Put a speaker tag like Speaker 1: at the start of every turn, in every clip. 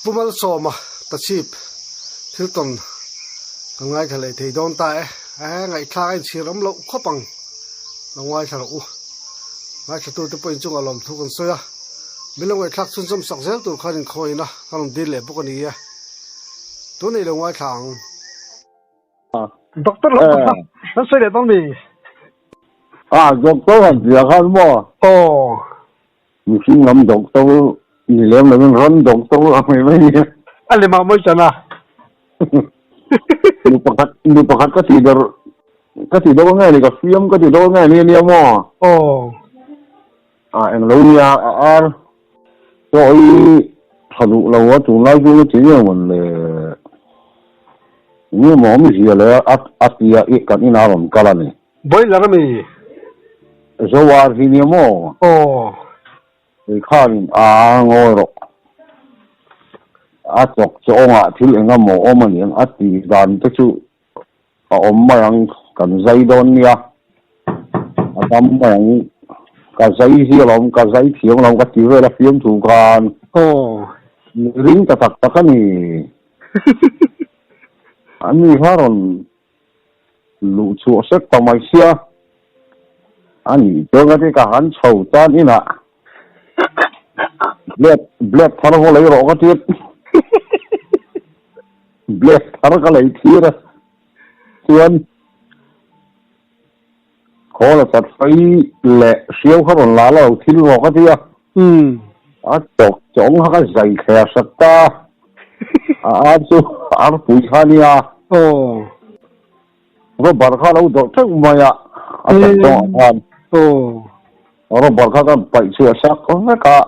Speaker 1: Pu Malsawma Tachhip thil tawn kan ngaithla leh thei dawn ta e. E ngaihthlak a inchhir awm loh khawp ang lo ngaithla rawh u. Ngaithlatute pawh inchungah lawmthu kan sawi a, min lo ngaihthlak chhunzawm sak zel tur khan inkhawina kan rawn dil leh bawk a ni e. Tun ei lo ngaithla ang. Doctor lo kha kan sawi leh dawn mi?
Speaker 2: A doctor han tia khan maw?
Speaker 1: Aw.
Speaker 2: Mihring lam doctor ni lem lovin ran doctor a hmei mai nia.
Speaker 1: A lem ah mawi chan a.
Speaker 2: Nu pakhat nu pakhat ka tih ber ka tih deuh nge ni ka fiam ka tih deuh nge ni ania maw?
Speaker 1: Aw.
Speaker 2: A englo nia a ar pawh hi tha duh lo a tunlai chu ti nge mawn le nge maw awmzia le a a tia i kan inah a rawn kal a ni.
Speaker 1: Boiler ami?
Speaker 2: Zoar hi nia maw?
Speaker 1: Aw.
Speaker 2: Kei khanin a ngawi rawh. A chawk chawngah thil eng emaw awm a niang a tih dan te chu a awm mai ang, kan zai dawn nia. A dam mai ang, ka zai hi alawm, ka zai thiam alawm ka ti vel a fiamthu khan.
Speaker 1: Aw.
Speaker 2: Ring ta tak tak a ni. Ani kha rawn Luh chhuah sek ta mai sia. A nih chuan ka ti ka han chho tan inah blade blade thar haw lei rawh ka ti a. Blade thar ka lei thir a. Chuan khawl a chat fai leh hriau kha rawn la lo thil rawh ka ti a. A chawk chawng kha ka zai thler sak ta. A ar chu arpui kha a nia.
Speaker 1: Aw.
Speaker 2: Rubber kha lo dawrh theuh mai a, a chawk chawngah khan.
Speaker 1: Aw.
Speaker 2: Rubber kha kan paih chhuah sak vek a.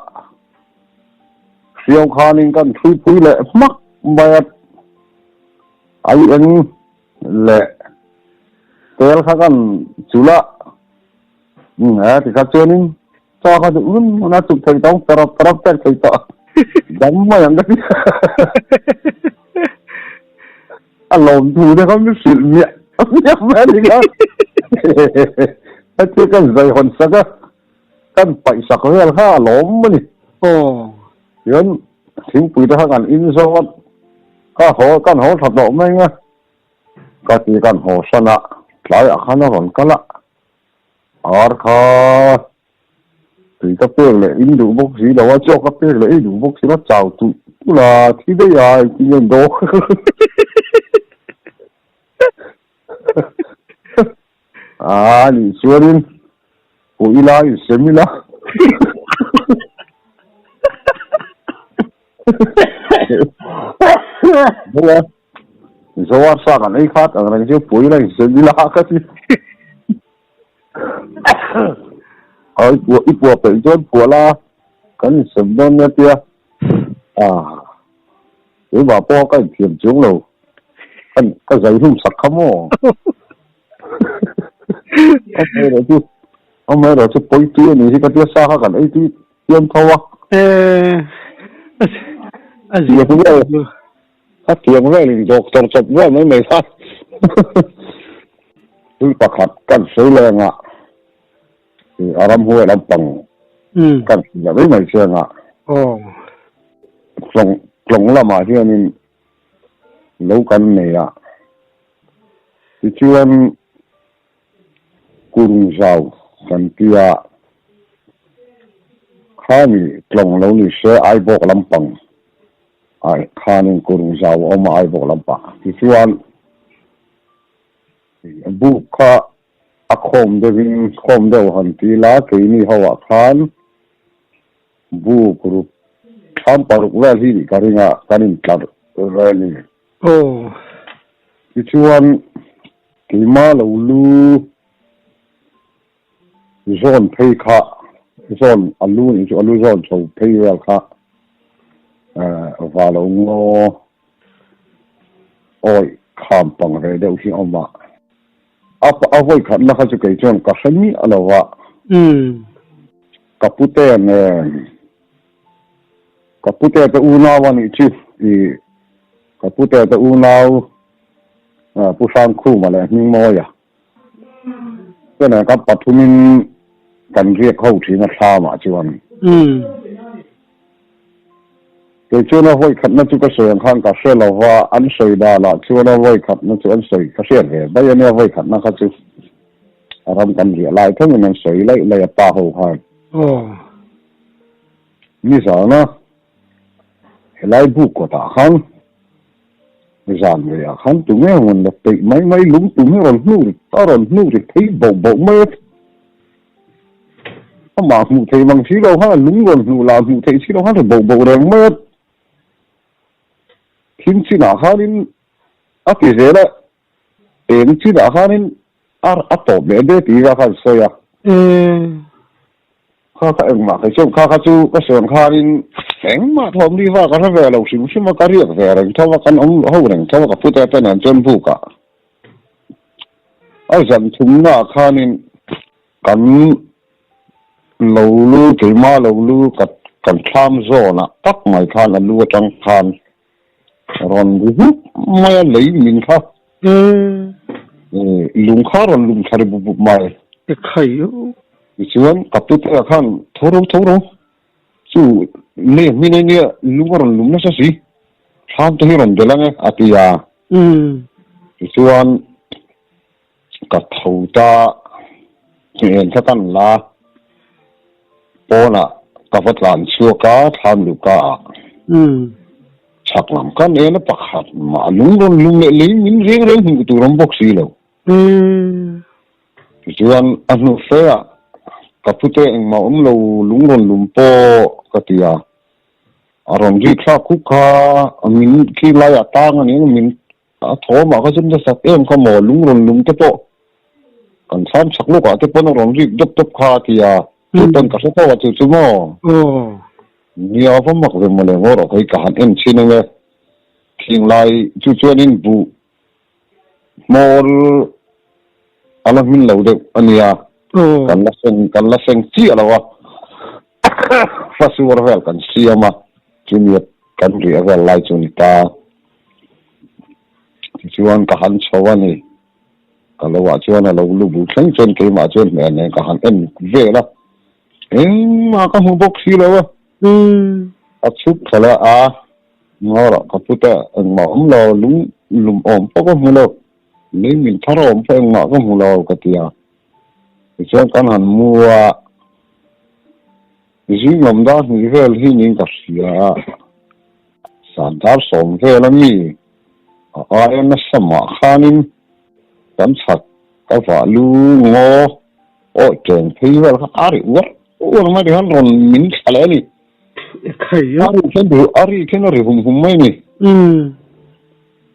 Speaker 2: Hriau khanin kan thui pui leh hmak mai a. Ai eng leh tel kha kan chulh a. He ti kha chuanin Chaw kha duh ngun ngun a chuk thei tawng tarap tarap pek thei tawh dam mai ang ka ti. A lawm thu te kha mi hrilh miah miah mai a ni kha. Hetia kan zai hawn sak a, kan paih sak vel kha a lawm a ni.
Speaker 1: Aw.
Speaker 2: Tichuan thingpui te kha kan in zawk a, ka haw kan haw tha tawh mai ang a, ka ti kan haw san a, tlaiah khan a rawn kal a. Ar kha tui ka pek leh in duh bawk si lo a, chaw ka pek leh ei duh bawk si lo, chau tulh tulh a, thi daih a, engtin nge an daw? A nih chuanin pawh ila insem ila. Zoar sa kan ei khat ang reng chu pui la insem ila ka ti. Ai pua i pua peih chuan pua la kan insem dawn nia tia. Ah keimah pawh ka inthiam chuang lo. Kan ka zai hlum sak kha maw. Amaherawh chu amaherawh chu pawi tui a nih hi ka tia sa kha kan ei tui thiam tho a.
Speaker 1: Eh a zia
Speaker 2: A tiang velin doctor chawp vel mai mai kha thil pakhat kan sawi leng a, a ramhuai lampang kan hrilh leh mai mai chiang a. Tlawng tlawng lamah hianin lo kan nei a, tichuan Kurung zau kan tia khami tlawng lo ni se Aibawk lampang ah khanin kurung zau a awm a Aibawk lampang tichuan buk kha a khawm deuhin khawm deuh han ti la keini ho ah khan buk ruk thlam paruk vel hi ka ring a kan intlar vel a ni.
Speaker 1: Aw.
Speaker 2: Tichuan Keimah lo lu zawn phei kha zawn a lu nih chu a lu zawn chho phei vel kha va lo ngaw awi kham pang ve deuh hi a awm a, a vawi khatna kha chu kei chuan ka hre miah lo va, ka pute nen ka pute te unau a nih chu i ka pute te unau. Pu Hrangkhuma leh Hmingmawia te nen kan pathumin kan riak ho thin a thlamah chuan. Kei chuan a vawi khatna chu ka sawi ang khan ka hre lo va, an sawi danah chuan a vawi khatna chu an sawi ka hriat ve mai a nia, vawi khatna kha chu a ram kan riah lai thengin an sawi laih laih a pa ho khan.
Speaker 1: Aw.
Speaker 2: Nizana helai buk kawtah khan zan reiah khan tunge rawn la peih mai mai lung tum hi rawn hnuh ri a rawn hnuh ri phei boh boh mai a. Amah hmuh theih mang si lo khan lung rawn hnuh lah hmuh theih si lo khan ri boh boh reng mai a. Thim chinah khanin a ti zel a, eng chinah khanin a a tawp leh de tih kha khan sawi a. Kha kha engmah kei chuan kha kha chu ka sawn khanin engmah thawm ri vak a hre ve lo hrim hrim a, ka riak ve reng tho a, kan awm ho reng tho a ka pute te nen chuan bukah. A zan thumnaah khanin kan lo lu, keimah lo lu ka kan thlam zawnah tak mai khan a lu atang khan rawn ri hup mai a, lei min kha lung kha rawn lum thla ri bup bup mai. Tichuan ka putea khan tho ro tho ro chu lei hmin a nia lung a rawn lum nasa si, thlam te hi rawn belh ang e a ti a. Tichuan ka tho ta hnen kha kan la pawnah ka va tlan chhuak a thlam luh ka ah chhak lam khan en a pakhat mah lung rawn lum leh lei min reng reng hmuh tur awm bawk si lo. Tichuan a hnu fe ah ka pute engmah awm lo lung rawn lum pawh ka ti a. A rawn ri thlak khuk kha min khi laiah tang a nia min a thawmah kha chuan nasa em kha maw lung rawn lung te pawh kan thlam chak lawkah te pawn a rawn rik dawp dawp kha a ti a chu pawn ka hre tawh a chu chu maw nia va mak ve mawle ngaw rawh kei ka han en chhin ang e thinglai chu chuanin buh hmawr a la hmin lo deuh a nia, kan la seng kan la seng chiah lo a, fasuar vel kan siam a, chumi kan riah vel lai chu a ni ta. Tichuan ka han chho a ni, ka lo ah chuan a lo lu bul thleng chuan keimah chuan hmel nen ka han en vel a, engmah ka hmu bawk si lo a, a chhuk thla a. Ngawrah ka put a, engmah awm lo, lung lum awm pawh ka hmu lo, lei min thar awm pawh engmah ka hmu lo ka ti a. Tichuan kan han mu a, zing lam dar hnih vel hi niin ka hria a, san dar sawm vel a mi a aia nasa mah khanin kan chhak ka vah lu ngaw awi teng phei vel kha a ri uar uar mai tikhan rawn min thla leh a ni. A ri khen ri a ri khen a ri hum hum mai ni.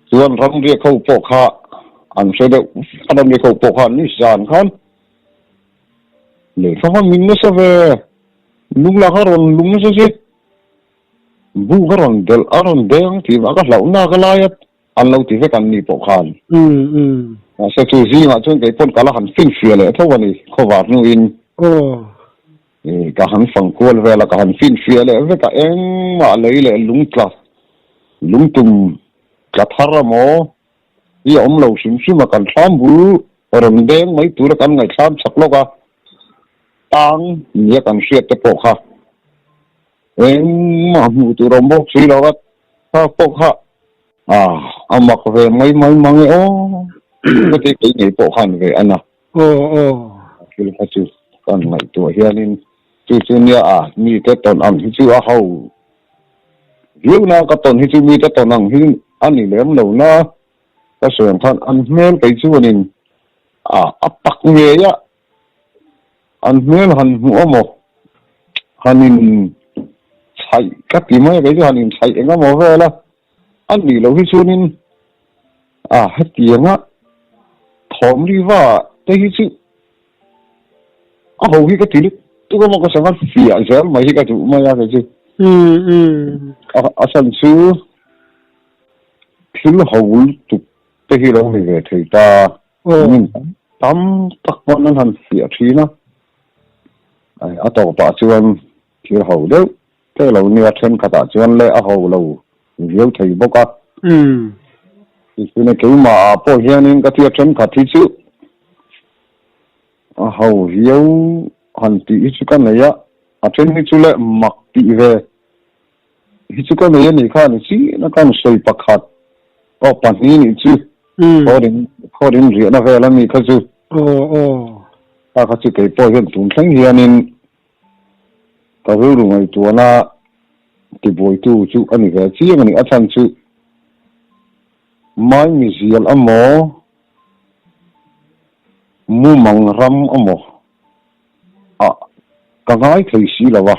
Speaker 2: Chuan ramriak ho pawh kha an hre deuh a ramriak ho pawh khan ni zan khan lehkha kha min nasa ve lung lah kha rawn lung nasa si bu kha rawn delh a rawn deng tih vah ka hlauh nak a lai a an lo ti vek an ni pawh khan. Mahse chu zingah chuan kei pawn ka la han finfiah leh tho a ni khawvar hnuin. Ka han fang kual vel a, ka han finfiah leh vek a, engmah lei leh lung tla, lungtum tla thar a maw hi a awm lo hrim hrim a, kan thlam bul rawn deng mai tura kan ngaihthlam chak lawk a, tang nia kan hriat te pawh kha engmah hmuh tur a awm bawk si lo a, kha pawh kha a mak ve mai mai mang e aw, ka ti kei ngei pawh khan ve a na.
Speaker 1: Aw aw.
Speaker 2: Thil kha chu kan ngaihtuah hianin chu chu nia a mite tawn ang hi chu a ho viau na ka tawn hi chu mite tawn ang hi a ni lem lo na ka sawi ang khan an hmel kei chuanin a a tak ngei a an hmel han hmuh a maw han in chhaih ka ti mai a kei chu han in chhaih eng emaw vel a a nih loh hi chuanin A, hetianga thawm ri va te hi chu a ho hi ka ti lutuk a maw ka sanga fiah zel mai hi ka duh mai a kei chu. A chhan chu thil ho lutuk te hi lo ni ve thei ta. Min tam tak pawn an han fiah thin a, a tawpah chuan thil ho deuh Te lo nia thenkhatah chuan le a ho lo viau thei bawk a. Tichuan keimah ah pawh hianin ka tia thenkhat hi chu a ho viau han tih hi chu ka nei a, a then hi chu le mak tih ve. hi chu ka nei a nih kha ni chian a kan sawi pakhat aw pahnih nih chu khawrin khawrin riahna vel a mi kha chu
Speaker 1: Aw aw.
Speaker 2: Kha kha chu kei pawh hian tun thleng hianin ka rilru ngaihtuahna tibuaitu chu a ni ve chiang a ni. A chhan chu Maimizial amaw mumang ram amaw ah ka ngai thei si lo a.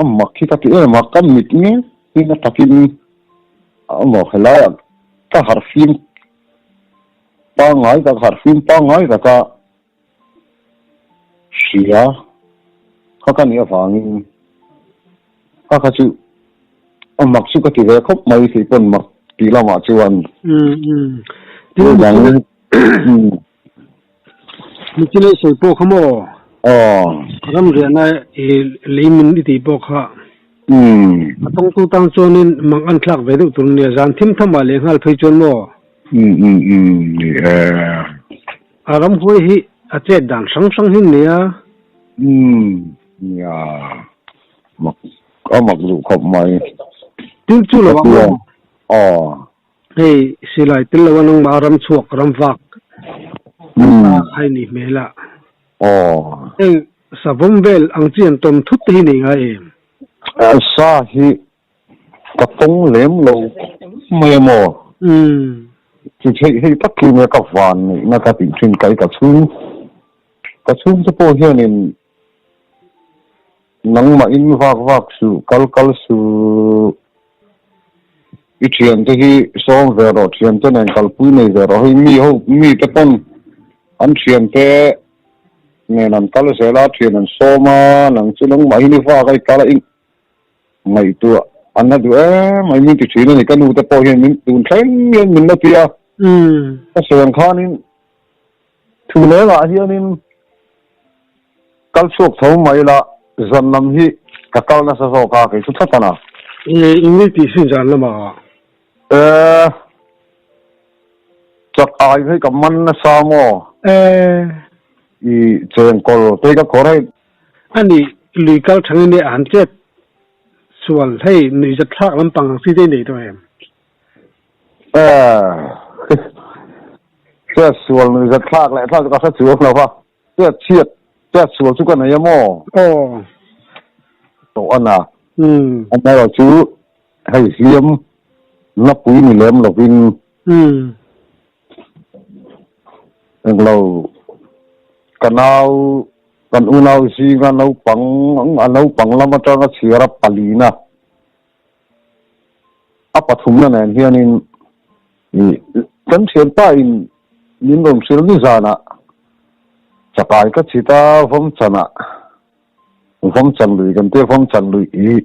Speaker 2: A mak hi ka ti em a, ka mit ngei in a takin amaw helaiah ka harhfim pangngai tak harhfim pangngai taka hria kha ka nih avangin kha kha chu a mak chu ka ti ve khawp mai tih pawn mak tih lamah chuan
Speaker 1: Chuvangin Michile sawi pawh kha maw?
Speaker 2: Aw.
Speaker 1: Ram riahna i lei min i tih pawh kha. A tawngtu tan chuanin mang an thlak ve deuh tur a nia, zan thim thamah leh nghal phei chuan maw?
Speaker 2: Ni e.
Speaker 1: A ramhuai hi a chet dan hrang hrang hi nia.
Speaker 2: Umm nia mak a mak duh khawp mai.
Speaker 1: Tin chu lo ang maw?
Speaker 2: Aw.
Speaker 1: Hei silai tel lo a nangmah a ram chhuak ram vak a i nih hmel a.
Speaker 2: Aw.
Speaker 1: Heng savawm vel ang chi an tawm thut te hi nei ngai em?
Speaker 2: Sa hi Ka tawng lem lo mai a maw? Chu theih hei tak hi nge ka van neihna ka tih thin kai ka chhung ka chhung te pawh hianin nangmah in vak vak suh kal kal suh i thiante hi sawm ve rawh thiante nen kalpui nei ve rawh hei mi ho mi te pawn an thiante nen an kal zel a thian an sawm a nang chu nangmahin i vak a i kal a i Ngaihtuah an la duh em mai min ti thin a ni. Ka nu te pawh hian min tun thleng hian min la ti a. Ka sawi ang khanin thu lengah hianin kal chhuak tho mai la zan lam hi ka kal nasa zawk a kei chu thlap a na.
Speaker 1: Eng nge tih sin zan lamah?
Speaker 2: E, chak ai hei ka man nasa maw?
Speaker 1: E.
Speaker 2: I chengkawl te ka khawr hei.
Speaker 1: A nih, lui kal thangin e a han chet sual hei nuihzat thlak lampang ang chi te i nei tawh em?
Speaker 2: Eh, chet sual nuihzat thlak leh thlak chu ka hre chuang lo va, chet chhiat, chet sual chu ka nei a maw?
Speaker 1: Aw.
Speaker 2: Tawh a na. Amaherawh chu hei hliam napui ni lem lovin. Englo, ka nau, kan unau zinga naupang, a naupang lam atanga chhiar a palina, a pathumna nen hianin ih kan thianpa in min rawn hrilh ni zanah chakai ka chhit a, vawm chanah, vawm chan lui kan tia, vawm chan lui ih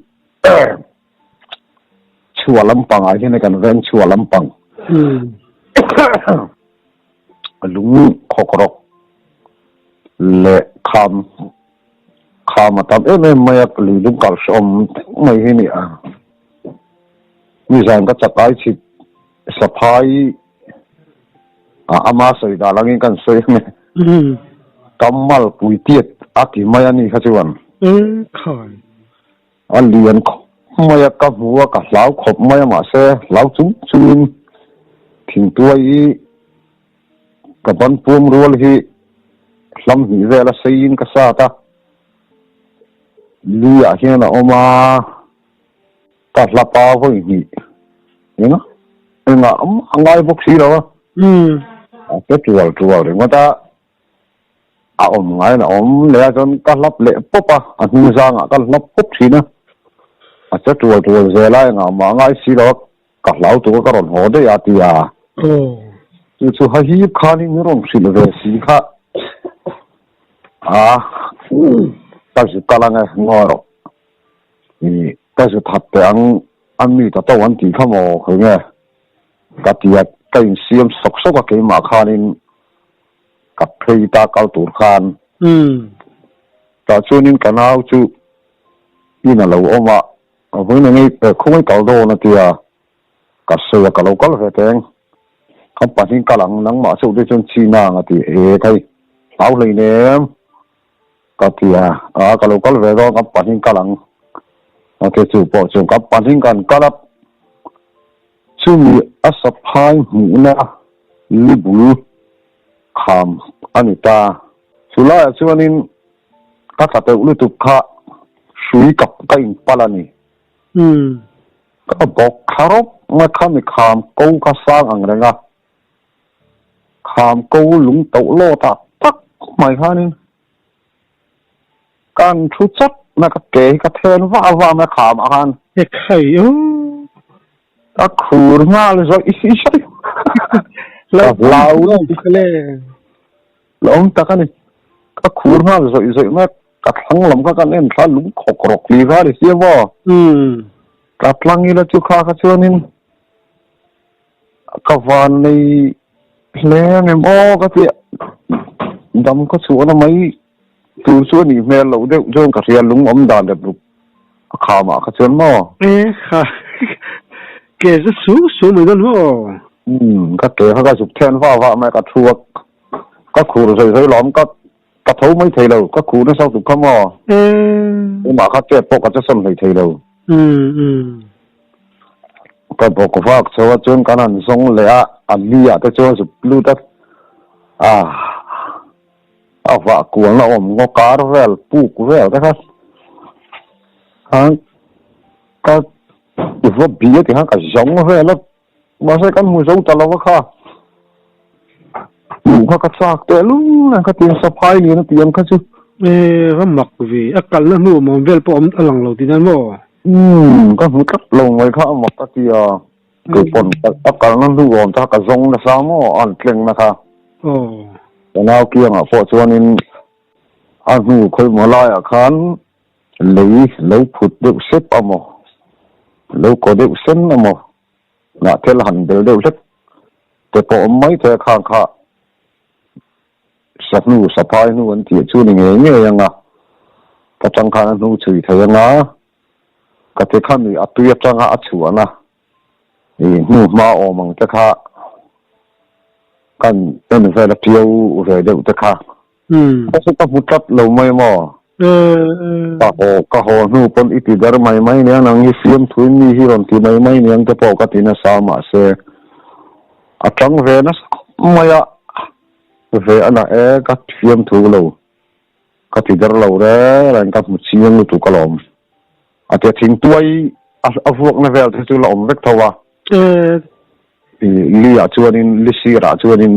Speaker 2: Chhuah lampangah hian kan veng chhuah lampang lung khawk rawk leh kham kham a tam em em mai a lui lung kal hrehawm deuh mai hi a ni a. Nizan ka chakai chhit saphai ama sawi dan angin kan sawi ang e. Kam malpui tiat a ti mai a ni kha chuan. A lian khawp mai a, ka hmu a, ka hlau khawp mai a, mahse hlau chung chungin thingtuai i ka ban puam rual hi hlam hnih vel a seiin ka sat a, li ah hian a awm a, ka hlap a vawi hnih eng engah a ngai bawk si lo a, a che tual tual ringawt a. A awm ngaiin a awm leh a chuan ka hlap leh pawp a, a hnung zangah ka hlap pawp thin a, a che tual tual zel a, engah mah ngai si lo a, ka hlau tuk a ka rawn haw daih a ti a. Chu chu hahip khanin min rawn hrilh ve si kha a, ka zu kal ang e, ngawi rawh, ih ka zu that teh ang, a mi ta to an tih kha maw khawi nge ka ti a, ka insiam sawk sawk a keimah khanin. Ka phei ta kal tur khan. Tah chuanin ka nau chu in a lo awm a, vawiin ang ei khawngaih kal dawn a tia, ka sawi a ka lo kal ve teng. Kan pahnih kal ang, nangmah chauh te chuan chi nang a ti, e khai hlau hleinem ka ti a, a ka lo kal ve dawn kan pahnih kal ang. A te chu pawh chuan ka pahnih kan kal a, chumi a saphai hmuhna li bul kham a ni ta. Chulaiah chuanin ka tla teuh lutuk kha hrui ka ka inpalh a ni. Ka bawk thla rawp mai kha mi kham ko kha sang ang reng a, kham ko lung toh lawtah tak mai khanin Kan thu chat na ka ke hi ka then vah vah mai kham ah khan.
Speaker 1: He khai aw.
Speaker 2: Ka khur nghal zawih zawih. Ka hlau
Speaker 1: le.
Speaker 2: La awm tak a ni. Ka khur nghal zawih zawih mai ka thlang lam kha kan en thla lung khawk rawk li kha ni sia maw. Ka tlang ila chu kha kha chuanin Ka van nei hle ang em aw ka ti a, dam ka chhuahna mai tur chu a nih hmel loh deuh chuan ka hria lung awm dan rep rup a kham ah kha chuan maw.
Speaker 1: E kha ke chu su su mai dawn maw.
Speaker 2: Umm ka ke kha ka zuk then vah vah mai ka thu a, ka khur zawi zawi lawm ka ka tho mai thei lo ka khur nasa tuk kha maw.
Speaker 1: E.
Speaker 2: Keimah kha chet pawh ka che sawn hlei thei lo.
Speaker 1: Umm umm.
Speaker 2: Ka bawk vak chho a chuan kan han zawng leh a, a li ah te chuan zuk lut a, ah a vah kualna awm ngaw kar vel puk vel te kha khan ka va bia ti khan ka zawng vel a, mahse kan hmu zo ta lo a kha, hmuh kha ka chak teh lul ang kha tiang saphai lian a tih ang kha chu.
Speaker 1: E va mak ve, a kalna hnu awm vel pawh a lang lo tih nan maw?
Speaker 2: Umm, ka hmu tlat lo mai kha a mak ka ti a, kei pawn a kalna hnu awm te kha ka zawng nasa maw a an tlengna kha. Ka nau kiangah pawh chuanin a hnu khawimaw laiah khan lei lo phut deuh sep a maw, lo kaw deuh sen a maw, hnahthel han bel deuh hlek te pawh awm mai thei a khang kha. Sahnu, saphai hnu an tih chu ni ngei ngei ang a, ka tang khan a hnu chhui thei ang a, ka ti kha mi a tui atanga a chhuahna i hnu hma awm ang te kha kan en vel a ṭiau ve deuh te kha ka chu ka hmu tlat lo mai maw? Ka haw ka haw hnu pawn i ti ber mai mai nia nang hi fiamthuin mi hi rawn ti mai mai niang te pawh ka ti nasa mahse a tang ve nasa khawp mai a. Ve a na e, ka fiamthu lo, ka ti der lo reng reng, ka hmu chiang lutuk alawm. A tia thingtuai a vuakna vel te chu la awm vek tho a. I li ah chuanin, li sir ah chuanin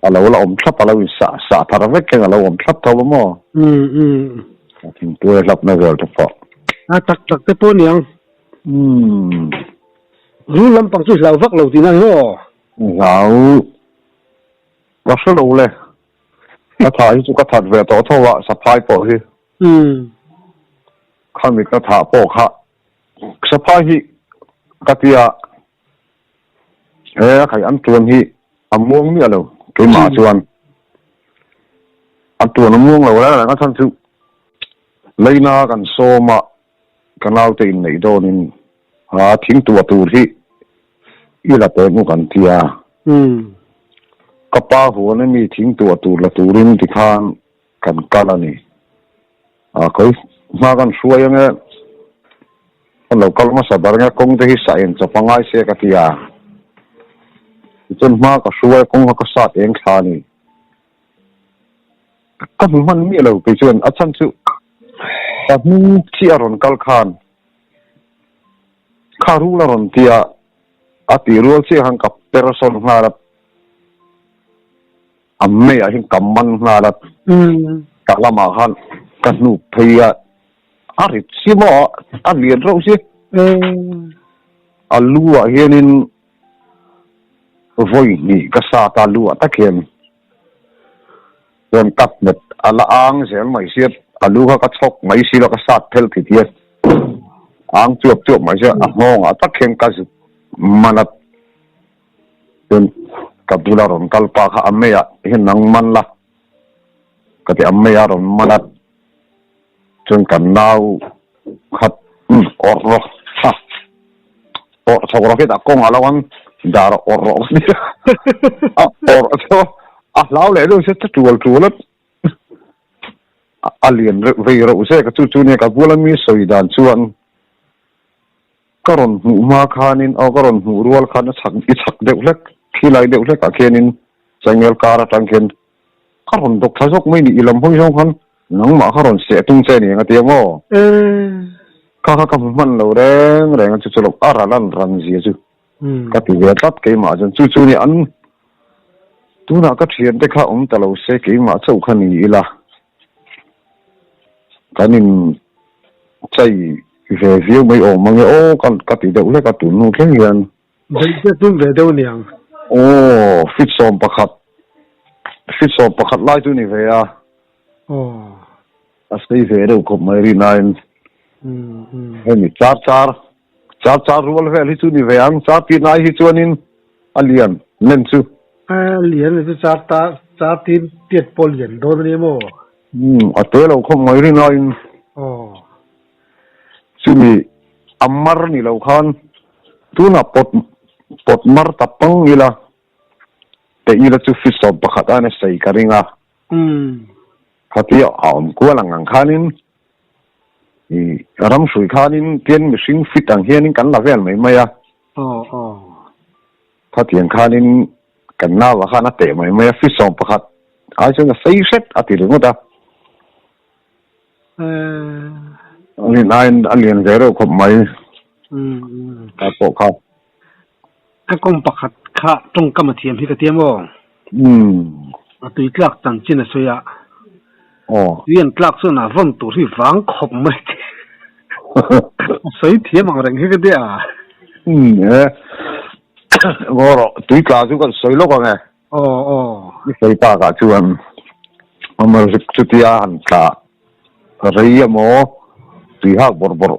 Speaker 2: a lo la awm thlap, a lo in sah sah thar vek keng a lo awm thlap tho a maw? Thingtuai hlapna vel te pawh.
Speaker 1: A tak tak te pawh aniang. Rul lampang chu hlau vak lo tihna ni maw?
Speaker 2: Hlau. Ka hre lo le. Ka thah hi chu ka that ve tawh tho a, saphai pawh hi. Khami ka thah pawh kha saphai hi ka tia he a khai an tuan hi a muang miah lo keimah chuan a tuan a muang lo reng reng a chhan chu leina kan sawm a ka naute inneih dawnin a thingtuah tur hi i la teh nguk an ti a. Ka pa huan ami thingtuah tur la turin tikhan kan kal a ni. A khawi hma kan hruai ange, kan lo kal hmasa ber ange kawng te hi sah eng chawp a ngai se ka ti a. Tichuan hma ka hruai a kawng kha ka sat eng thla a ni. Ka hmu hman miah lo kei chuan a chhan chu ka hnung chiah a rawn kal khan kha rul a rawn ti a, a tih rual chiah khan ka per sawn nghal a, a meiah hian ka man nghal a, ka lamah khan ka hnuk phei a, a rit si maw a lian reuh si, a lu ah hianin vawi hnih ka sat a lu ah tak hian. Chuan ka hmet a la ang zel mai sia, a lu kha ka chhawk mai si lo, ka sat phel ti tia ang chuap chuap mai sia, a nghawngah tak hian ka zuk man a, chuan ka bula rawn kal pa kha a meiah hian nang man la ka ti a, meiah rawn man a, chuan ka nau kha awrh rawh ha awrh chho rawh khi tah kawng a lo ang dar awrh rawh ka ti a, a awrh chu a hlau leh deuh sia tual tual a a lian reuh vei reuh zek a chu chu nia ka bula mi sawi dan chuan. Ka rawn hmuh hma khanin aw ka rawn hmuh rual khan a chhak i chhak deuh hlek khilai deuh hlekah khianin changel kar atang khian ka rawn dawk thla zawk mai ni i lam hawi zawng khan nangmah kha rawn seh tung che ni ang a ti ang aw. Kha kha ka hmu hman lo reng reng a chu chu lo a ral an ran zia chu ka ti ve tlat keimah chuan chu chu ni an tunah ka thiante kha awm ta lo se keimah chauh kha ni ila kan in chai ve viau mai awm ang e aw ka ka ti deuh hlek a tun hnu thleng hian.
Speaker 1: Beih te tum ve deuh niang.
Speaker 2: Aw fit 11 fit 11 lai chu ni ve a.
Speaker 1: Aw.
Speaker 2: A sei ve deuh khawp mai rinain. Hemi char char char char rual vel hi chu ni ve ang char tin ai hi chuanin a lian len chu.
Speaker 1: A lian chu char ta char tin tiat pawh lian dawn a ni maw?
Speaker 2: Umm a te lo khawp mai rinain.
Speaker 1: Aw.
Speaker 2: Chumi a mar ni lo khan tunah pawt pawt mar ta pang ila teh ila chu fit 11 aina sei ka ring a.
Speaker 1: Umm.
Speaker 2: Khatia a awm kual ang ang khanin i ram hrui khanin tian mihring fit ang hianin kan la vel mai mai a.
Speaker 1: Aw aw.
Speaker 2: Khatiang khanin kan nau ah khan a teh mai mai a fit 11 ai chuan a sei hret a ti ringawt a. A lian aiin a lian ve reuh khawp mai.
Speaker 1: Umm.
Speaker 2: Ta pawh kha.
Speaker 1: Ka kawng pakhat kha tawngkam a thiam hi ka ti amaw?
Speaker 2: Umm.
Speaker 1: A tui tlak chanchin a sawi a.
Speaker 2: Aw.
Speaker 1: Tui an tlak chuan a vawn tur hi vang khawp mai ti. A sawi thiam ang reng hi ka ti a.
Speaker 2: Umm e. Ngaw rawh, tui tla chu kan sawi lawk ang e.
Speaker 1: Aw aw.
Speaker 2: I sawi takah chuan Amar rik chutia han tla rei emaw tui hak bawrh bawrh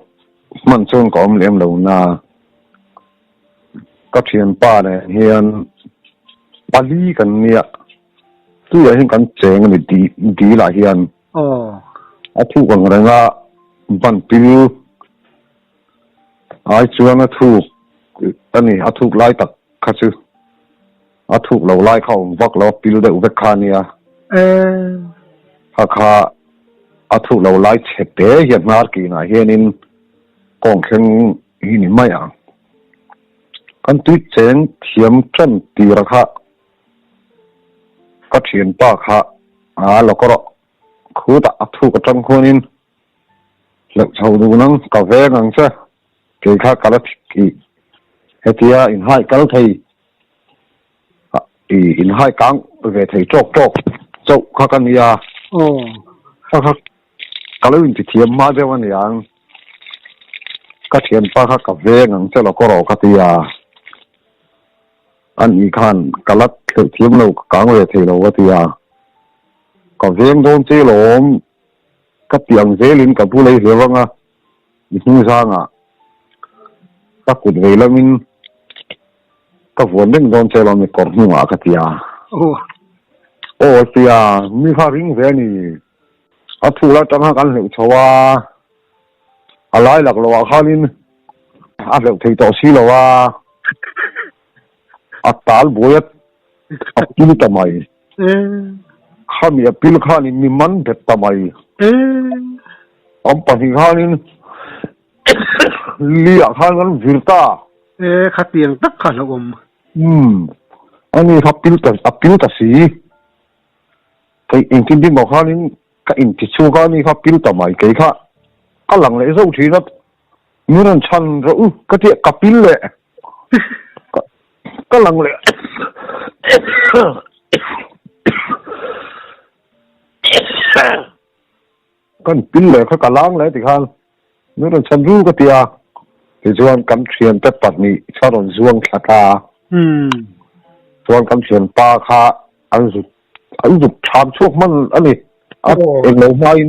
Speaker 2: hman chuan ka awm lem lo na. Ka thianpa nen hian pali kan nia tuiah hian kan cheng a ni di dilah hian a thuk ang reng a ban pil ai chuan a thuk a ni a thuk lai tak kha chu a thuk lo lai kha awm vak lo a pil deuh vek kha a nia kha kha a thuk lo lai chhe te hian hnar kinah hianin kawng thleng hi ni mai ang. Kan tui cheng thiam tan tira kha ka thianpa kha a lo ka rawh khutah a thuk atang khuanin hleuh chho dun ang ka veng ang che kei kha ka la thik hetia inhai kal thei i inhai kang ve thei tawk tawk chauh kha ka nia kha kha Ka lo intithiam hma deuh a niang. Ka thianpa kha ka veng ang che lo ka rawh ka ti a. A ni khan ka la thleuh thiam lo, ka kang ve thei lo ka ti a. Ka veng dawn che lawm ka ti ang zelin ka bu lei hleuh ang a, i hnungzangah ka kut vei lamin ka vuan reng dawn che lawm i kawr hnungah ka ti a. Aw a ti a, mi kha ring ve a ni. A phul atanga kan hleuh chho a, a lai lak loh ah khanin a hleuh thei tawh si lo a, a tal buai a a pil ta mai. Khami a pil khanin mi man bet ta mai. An pahnih khanin li ah khan kan vir ta.
Speaker 1: E, khatiang tak kha hlauhawm.
Speaker 2: Umm, ani kha pil ta a pil ta si. Kei engtin tin maw khanin ka inti chhuak a, ni kha pil ta mai kei kha ka lang leh zauh thin a, min rawn chhan rawh u ka tia ka pil leh ka lang leh kan pil leh kha ka lang leh tikhan min rawn chhan ru ka tia tichuan kan thiante pahnih kha rawn zuang thla ta a, chuan kan thianpa kha an zut An zuk tham chhuak hman a ni. A englo hmain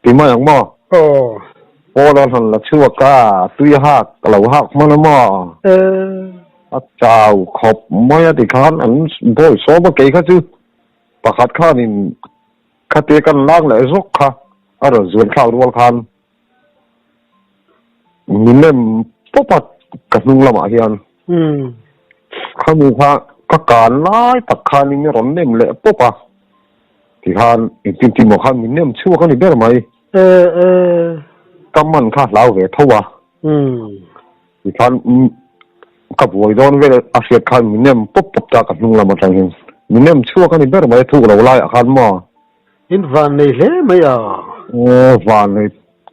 Speaker 2: ti mai ang maw? Pawl a han la chhuak a, tui a hak a lo hak hman a maw? A chau khawp mai a ti khan an bawi sawm a, kei kha chu pakhat khanin khatia kan lak leh zawk kha a rawn zuan thlak rual khan Mi nem pawp a ka hnung lamah hian khami kha ka kan lai tak khanin a rawn nem leh pawp a tikhan engtin tin maw khan min nem chhuak a ni ber mai. Ka man kha hlau ve tho a. Tikhan ka buai dawn vel a hriat khan min nem pawp pawp ta ka hnung lam atang hian. Min nem chhuak a ni ber mai a thuk lo laiah khan maw.
Speaker 1: In van nei hle mai a.
Speaker 2: Aw van nei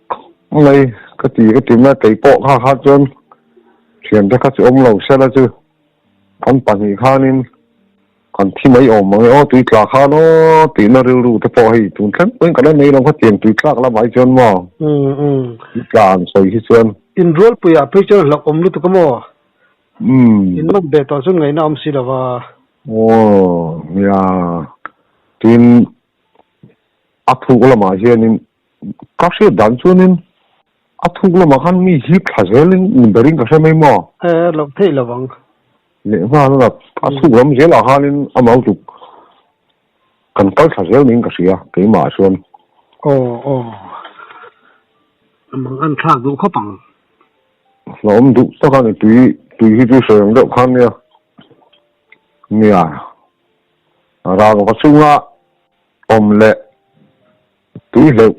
Speaker 2: khawp mai ka ti ka ti mai a keipawh kha kha chuan thiante kha chu awm lo sela chu kan pahnih khanin Kan thi mai awm ang e aw, tui tla khan aw tihna rilru te pawh hei tun thleng pawhin ka la nei lo kha tiang tui tlak lamah hi chuan maw tui tla an sawi hi chuan.
Speaker 1: Inrualpuiah phei chuan hlauh awm lutuk a maw? In man ve tawh chuan ngaihna awm si lo va.
Speaker 2: Aw nia, tin a thuk lamah hianin ka hriat dan chuanin a thuk lamah khan mi hip thla zelin ni berin ka hre mai maw?
Speaker 1: E loh theih lo ang.
Speaker 2: Leh nghal a, a chhuk lam zelah khanin a mau tuk kan kal thla zel niin ka hria keimah ah chuan.
Speaker 1: Aw aw, mang an thlak duh khawp ang.
Speaker 2: Hlauhawm duh tak a ni, tui tui hi chu sawi ang deuh khan nia, nia rangva chunga awm leh tui hleuh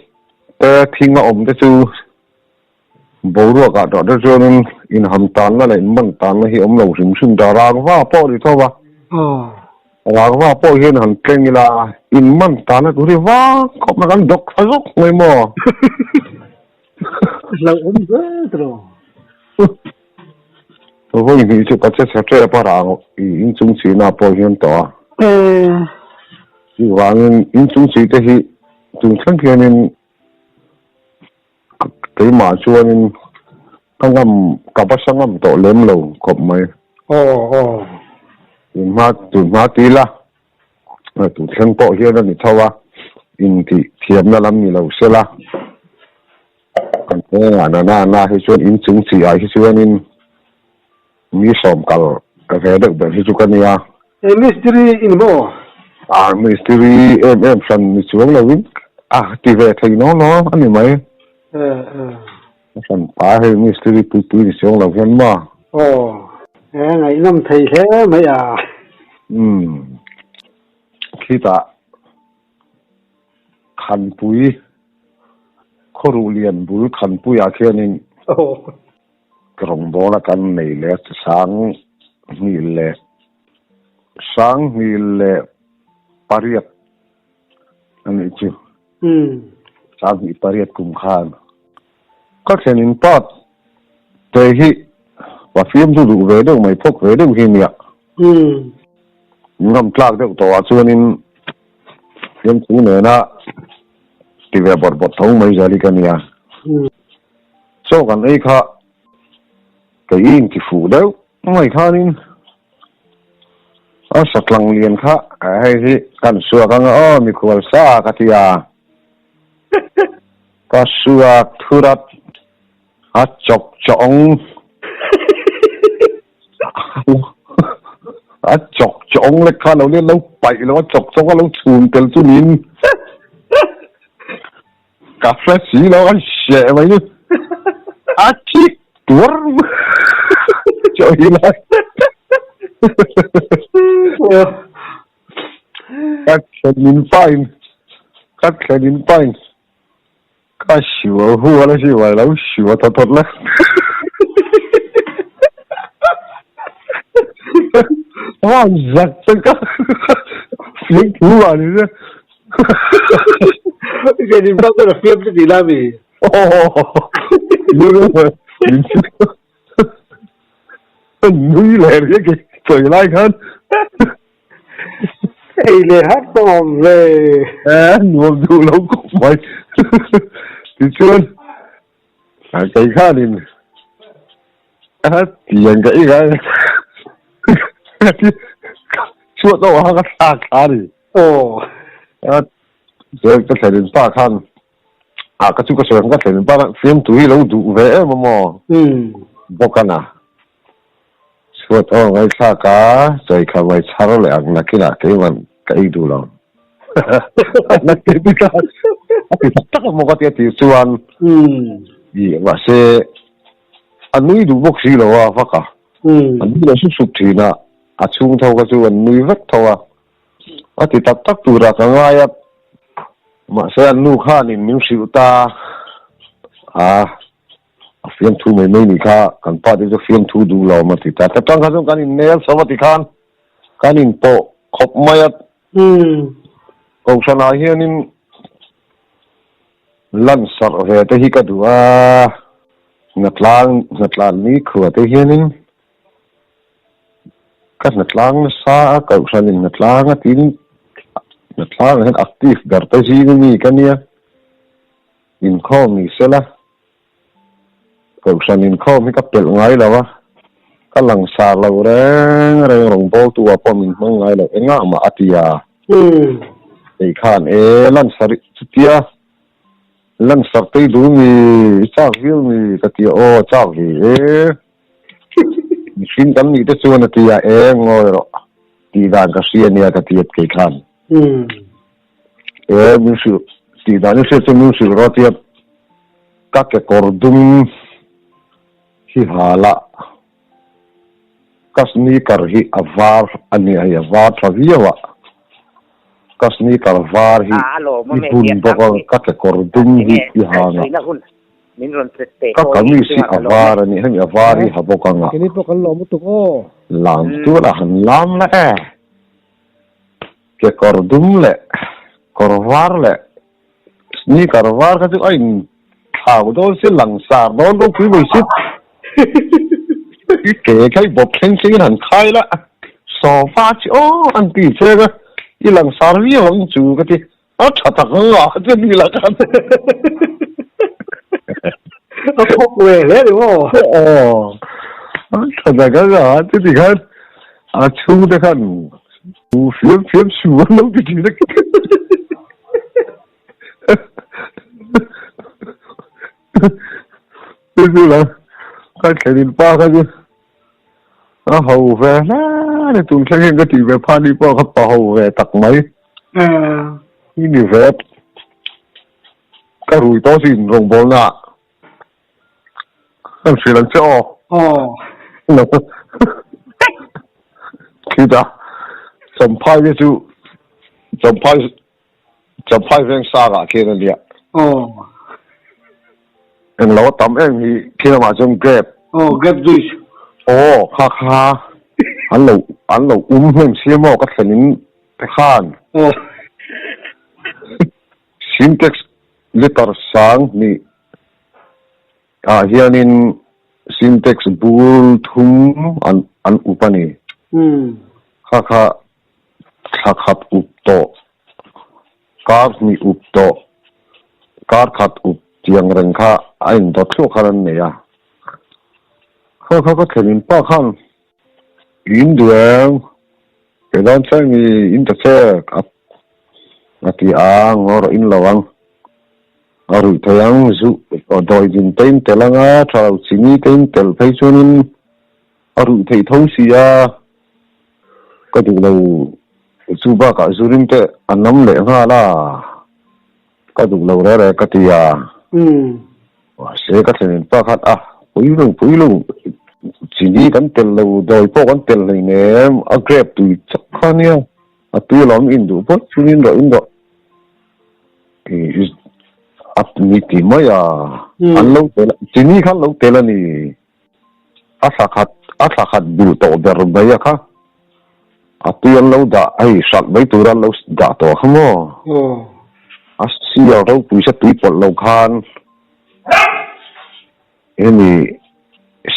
Speaker 2: te thing a awm te chu Boruak ah tawh te chuanin inham tanna leh inman tanna hi awm lo hrim hrim ta. Rangva pawh a ni tho va. Rangva pawh hian han tleng ila inman tanna tur hi vang khawp mai kan dawk thla zawk mai maw?
Speaker 1: Hlauhawm hle tawh.
Speaker 2: Vawi hnih chu ka che chhe tep a rang i inchung chihna pawh hian tawh a. Chuvangin inchung chih te hi chung thleng hianin Keimah chuanin ka ngam, ka va sa ngam tawh lem lo khawp mai.
Speaker 1: Aw aw.
Speaker 2: Tun hma, tun hma ti ila, tun thleng pawh hian a ni tho a, intih thiamna lam ni lo sela, kan kawngah na na na hi chuan inchung chi ah hi chuanin Mi sawm kal ka ve deuh ber hi chu ka nia.
Speaker 1: E mistiri i ni maw?
Speaker 2: A mistiri em em hran ni chuang lovin a ti ve thei naw naw a ni mai.
Speaker 1: E e.
Speaker 2: A hran pa hei mistiri pui pui ni chuang lo hian maw?
Speaker 1: Aw. E ngaihnawm thei hle mai a.
Speaker 2: Umm. Khitah Khanpui khawruh lian bul Khanpuiah khianin.
Speaker 1: Aw.
Speaker 2: Rawngbawla kan nei leh 2000 leh 2008 a nih chu. 2008 kum khan ka thlen in pa te hi pa fiam chu duh ve deuh mai phawk ve deuh hi nia. Ngam tlak deuh tawh ah chuanin fiamthu nena ti ve bawrh bawrh tho mai zel hi ka nia. Chaw kan ei kha kei in ti fuh deuh mai khanin a satlang lian kha hei hi kan suak anga aw mikhual sa ka ti a, ka suak thurat a chawk chawng a chawk chawng lek kha lo lo paih lo a chawk chawng a lo chhun tel chu niin. Ka hre si lo a hreh mai chu a thik tuar chaw hi lai ka thlen in pain ka thlen in pain ka siu hu ala si vai lo siu a thawt thawt la Wan zak te ka fiam thu mah ni se.
Speaker 1: Cái niệm pháp là fiam cái gì la mi.
Speaker 2: Nui leh riak e sawi lai khan.
Speaker 1: Ei leh hat tawm ve.
Speaker 2: Eh nuam duh lo khawp mai. Tichuan kei khanin a tiang ka i kai chhuat awh a ka thlak thla a ni.
Speaker 1: Aw.
Speaker 2: A chuan ka thlen in pa khan a ka chu ka sawi ang ka thlen in pa khan fiamtu hi lo duh ve em a maw? Bawk a na. Chhuat aw ngaithlak a sawi kha mai chhar leh ang nakinah keiman ka ei duh lo. Nakin kha a ti tak tak a maw ka ti a tih chuan i mahse a nui duh bawk si lo a vak a. A nui lo sup sup thin a, a chhung tho kha chu an nui vek tho a. A ti tak tak turah ka ngai a, mahse an nu khanin min hrilh ta a. A fiamthu mai mai nih kha, kan pa te chu fiamthu duh lo awm a ti ta. Ta tang kha chuan kan innel chho a ti khan kan inpawh khawp mai a. Kohhranah hianin lansarh ve te hi ka duh a, hnatlang hnatlan nikhua te hianin ka hnatlang nasa a, kohhranin hnatlang a tin hnatlangah hian active ber te zing ami ka nia, inkhawm ni sela. Kohhran inkhawm hi ka pelh ngai lo a, ka langsar lo reng reng rawngbawltu ah pawh min hmang ngai lo engah mah a ti a. Kei khan e lansar chutia lansar tei duh mi i chak viau mi ka ti a, aw chak ve e mihring kan nih te chuan a ti a, e ngawi rawh tih dan ka hria nia ka ti a kei khan. E min hrilh tih dan i hriat chu min hrilh rawh tia ka kekawr dum hi hal a, ka sneaker hi a var a nia hei a var tha viau a, ka sneaker var hi i bun bawk a ka kekawr dum hi i hang a, ka kamis hi a var a nia hemi a var hi ha bawk ang a, lam tual a han lam la e. Kekawr dum leh kawr var leh sneaker var kha chu a in thlau dawn si langsar dawn ropui mai si. I ke kha i bawp thleng thleng in han khai la sofa chi aw an ti che ka i langsar viau ang chu ka ti a tha tak ang a che ni la khan.
Speaker 1: A thawk ve hle ni maw?
Speaker 2: Aw a tha tak ang a che ti khan a chhungte khan U fiam fiam su an lo ti thin a. Chu la ka thlenin pa kha chu a ho ve hle ni tun thleng hian ka tih ve pha ni pawh kha pa ho ve tak mai. Hi ni ve ka rui tawh sin rawngbawlna ah Kan hrilh ang che aw.
Speaker 1: Aw.
Speaker 2: Khita Champhai te chu Champhai Champhai veng sangah khian a nia.
Speaker 1: Aw.
Speaker 2: Englo a tam em hi khi lamah chuan grape.
Speaker 1: Aw grape juice.
Speaker 2: Aw kha kha an lo an lo um hnem sia maw ka thlen in te khan.
Speaker 1: Aw.
Speaker 2: Sintex liter sang hnih ah hianin Sintex bur thum an an up a ni. Kha kha thla khat up tawh, kar hnih up tawh, kar khat up tiang reng kha a indawt thluah khan an nei a. Kha kha ka thlen in pa khan in duh eng. Kei dawn che mi in ta che a ti a, ngaw rawh in lo ang. A ruih thei ang, zu dawi din te in tel ang a, tha lo chini te in tel phei chuanin a ruih theih tho si a, ka duh lo chu bakah zu rim te a nam leh nghal a, ka duh lo reh reh ka ti a. Mahse ka thlen in pakhat a, puilung puilung chini kan tel lo, dawi pawh kan tel hleinem, a grape tui chak kha nia, a tui alawm in duh phawt chuan in rawh in rawh a ni ti mai a, an lo tel a, chini kha an lo tel a ni, a thla khat a thla khat duh tawh ber mai a kha, a tui an lo dah hei hralh mai tura an lo dah tawh kha maw? A sial ropui sa tui pawlh lo khan hemi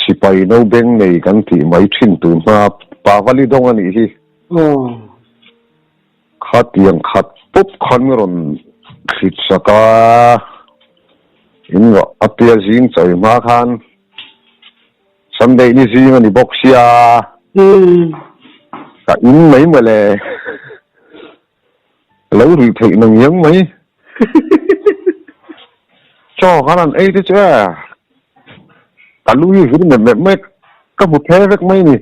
Speaker 2: sipai no beng nei kan tih mai thin tun hma Pavali dawng a nih hi. Khatiang khat pawp khan rawn thlit sak a, in rawh a tia zing chawi hma khan Sunday ni zing a ni bawk sia, ka in mai mawle. Lo rih theih na ngiang mai. Chaw khan an ei te chu e. Ka lu hi vir mep mep mai ka hmu phe vek mai ni.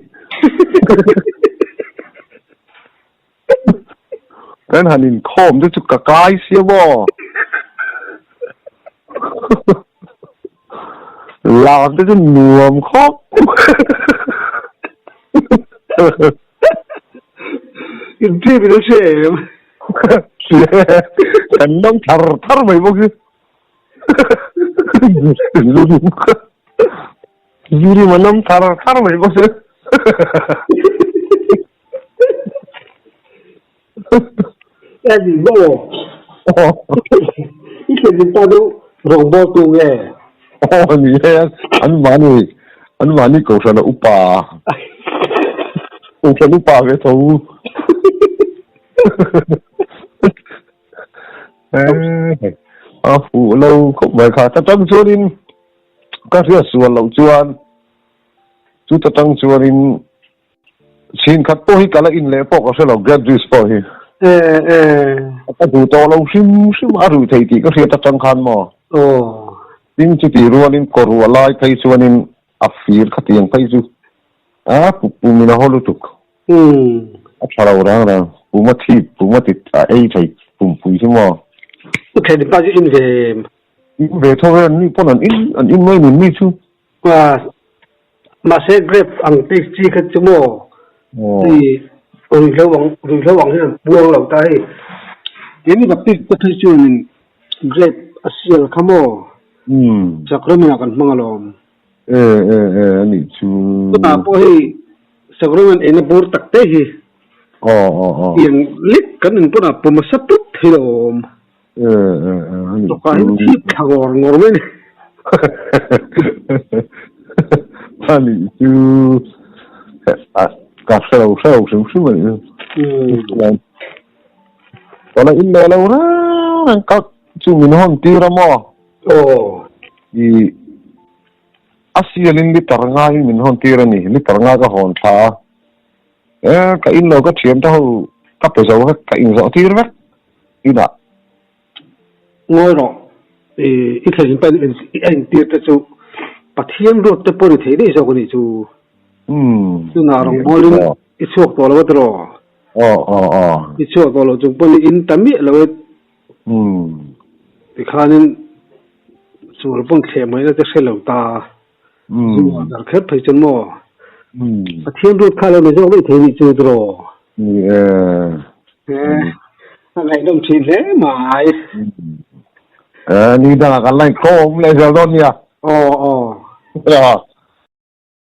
Speaker 2: Kan han inkhawm te chu ka kai sia maw. Lam te chu nuam khawp.
Speaker 1: In trip in a hre em?
Speaker 2: Kan dang thar thar mai bawk hi. Zuri ma nam thar thar mai bawk se.
Speaker 1: E ni maw? I thlen pa chu rawngbawl tu nge?
Speaker 2: Aw ni e, an mahni an mahni kohhran a upa kohhran upa ve tho. A fuh lo khawp mai kha ta tang chuanin ka hriat sual loh chuan chuta tang chuanin Chhin khat pawh hi ka la in leh pawh ka hre lo, grape juice pawh hi. Ka duh tawh lo hrim hrim a ruih thei tih ka hriat atang khan maw. Tin chutih rualin kawrua lai phei chuanin a fir khatiang phei chu a pum in a haw lutuk. A tha lo rang rang, pum a thip, pum a ti a ei thei pumpui chu maw.
Speaker 1: U Thlenpa chu in ve em?
Speaker 2: In ve tho e, an ni pawn an in an in mai nun mi chu.
Speaker 1: Mahse grape ang te chi kha chu maw hei ruihhlo ang ruihhlo ang hian an puang lo ta hei. Keini ka pic te phei chuanin grape a sial kha maw sacrament ah kan hmang alawm.
Speaker 2: E e e a nih chu.
Speaker 1: Tunah pawh hei sacrament eina bur tak te hi tiang lek kan inpawn ah pawm a sa tut thei lo awm. Tawkah hian thip thla ngawr ngawr mai a ni.
Speaker 2: A nih chu ka hre lo hre lo hrim hrim a nih chu. Tawlai in leh lo reng reng ka chu min hawn tir a maw?
Speaker 1: Aw.
Speaker 2: I a sialin liter ngaiin min hawn tir a ni. Liter ngai ka hawn thla a. E ka in lo ka thiam te ho ka pe zo vek ka in zawh tir vek inah.
Speaker 1: Ngawi rawh i i thlen pahin i en tir te chu Pathian ruat te pawh ni thei daih zawk a nih chu. Chunah rawngbawlin i chhuak tawh lo a tiraw?
Speaker 2: Aw aw aw.
Speaker 1: I chhuak tawh loh chung pawn i in ta miah lo e. Tikhanin sual pawn thleh mai na te hre lo ta. Zu a dar kher phei chuan maw? Pathian ruat kha lo ni zawk daih thei nih chu tiraw?
Speaker 2: Ni e.
Speaker 1: A ngaihnawm thin hle mai.
Speaker 2: Ni dangah kan la inkhawm leh zel dawn nia.
Speaker 1: Aw aw.